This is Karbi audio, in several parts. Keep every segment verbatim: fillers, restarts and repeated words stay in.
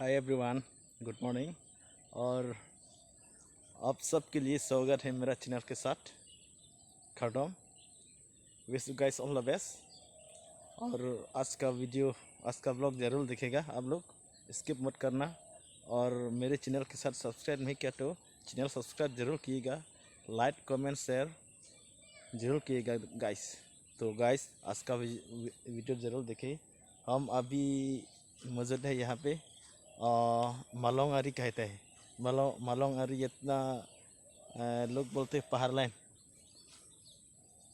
Hi everyone, good morning. और आप सबके लिए स्वागत है मेरा चैनल के साथ। Kardom, wish you guys all the best। और आज का वीडियो, आज का ब्लॉग जरूर देखेगा आप लोग, स्किप मत करना। और मेरे चैनल के साथ सब्सक्राइब नहीं किया तो चैनल सब्सक्राइब जरूर कीजिएगा, लाइक कमेंट शेयर जरूर कीजिएगा गाइस। तो गाइस, आज का वी-, वी-, वीडियो जरूर देखें। हम अभी मौजूद है यहाँ पे, अ, मालोंग आरी कहते हैं। मालोंग, मालोंग आरी इतना, अ, लोग बोलते हैं पहाड़ लाइन।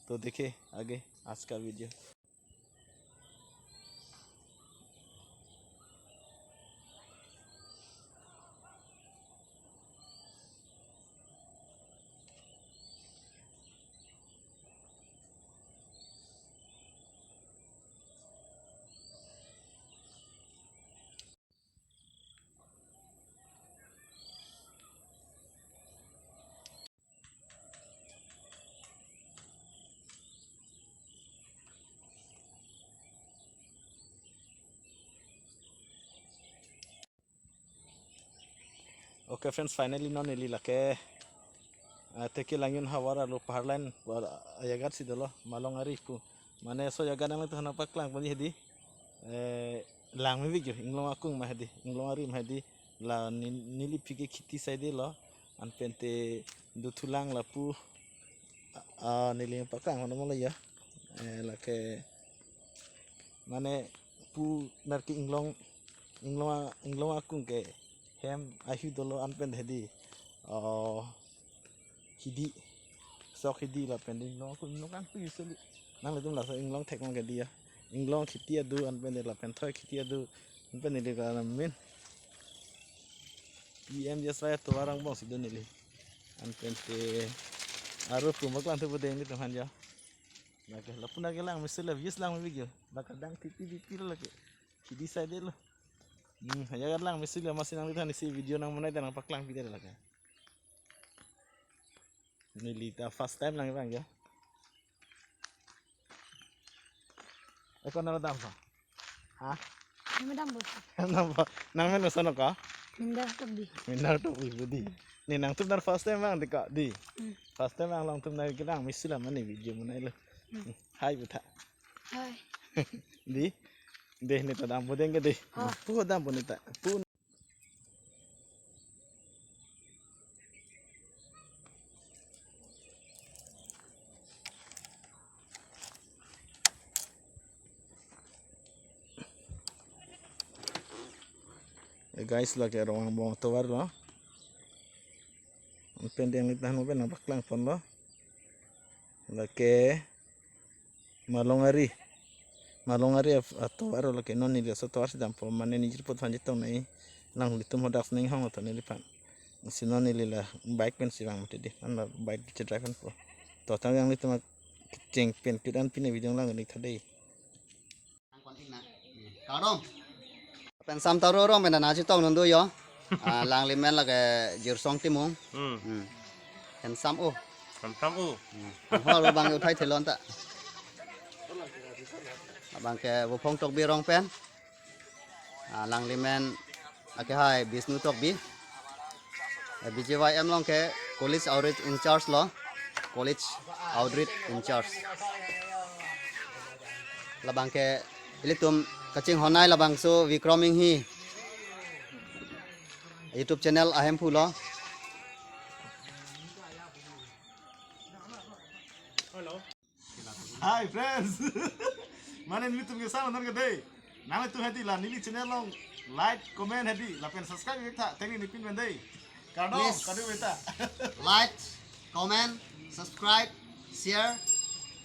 तो देखें आगे आज का video. Okay friends, finally non neli lake, ah, Teke Langyun havar arlo pahar line, ah, ajaga si dolo, Malong Ari pu. Mane laso ajaga nanglitum aphan paklang ponji hedi. Eh, langme video, inglong akung ma hedi, inglong ari ma hedi. La ni-, neli phike kheti side lo, anpen te dothulang lapu, ah, neli paklang hono molo ya. Eh, lake mane pu nar ke inglong, inglong a-, inglong akung ke hem ahu dolo anpen hedi. Oh, hidi, sok hidi lapen inglong akung, inglong akung usually nanglitum laso inglong thek long ke dia. Inglong kheti adu anpen de lapen thoi kheti adu anpen de ka min. P M J S Y tovar angbong si do neli. Anpen te aro pu paklang thu pu deng nelitum aphan ya. Lake lapu na ke langme si la views langme video. Lake dang tipi tipi lo lake. Hidi side lo. Hmm, ajaga langme si la, masi nanglitum aphan isi video nang monai ta nang paklang video lake. Neli ta first time lang bang ya. Eko nang dam pa? Ha? Nang dam bo. Nang dam pa? Nang men sono ka? Mindar Tokbi. Mindar Tokbi budi. Ne nangtum nar first time bang deka di. Hmm. First time bang alangtum nar kelang misi la mane video monai lo. Hmm. Hai butha. Hai. Di. Deh, ne ta dam bo deng ke deh. Ha. Pu dam bo ne ta. Pu. Eh, guys, lake arong angbong tovar lo. Anpen deng nelitum aphan pen nang paklang ponlo. Lake Malong Ari. Malong Ari ap-, atovar lo ke non neli laso tovar si dampo mane neli jirpo than jitong nai. Nanglitum hadak si ning hong to neliphan. Si non neli la bike pen si vang mati di. An la bike pen si drive pen po. To tang nanglitum cheng pen kut an pine video lang ni thade. Kardom. Pen sam ta ro rong pen na chetong non do yo. Ah, Langli men lake Jirsong Timung. Hmm. Hmm. Pen sam o. Pen sam o. Hmm. Ho lo bang yo thai thelon ta. Abang ke Vophong Tokbi rong pen. Ah, Langli men ake hai Bisnu Tokbi. Eh, B J Y M along ke College Outreach in charge lo. College Outreach in charge. Labang ke ilitum kachinghon nai labangso Vikram Inghi YouTube channel ahemphu lo. Hi friends. Mane nelitum ke sama non ke dei. Nanglitum hedi la neli channel along like, comment hedi lapen subscribe ivek tha, tengni nipin pen dei. Kardom, please, kardom beta. Like, comment, subscribe, share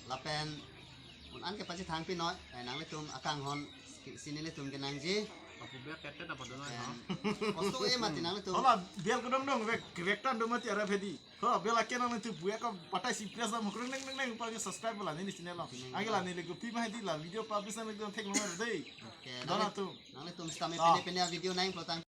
lapen un an ke pachethang pinoi. Eh, nanglitum akanghon si nelitum kenangji. Papu bek kete ta padunoi, ha? Kosto e mati nanglitum. Hola, bial kedong dong, vek, vek tan dong mati arap hedi. Ho, bell icon nangtum buya ko batai si press dam, kreng neng neng neng, pa subscribe la neli channel along. Agi la neli kopi ma hedi la video publish nang neli thek nang dei. Okay, don nangli, atum. Nanglitum sitame pine pine video nang plotang.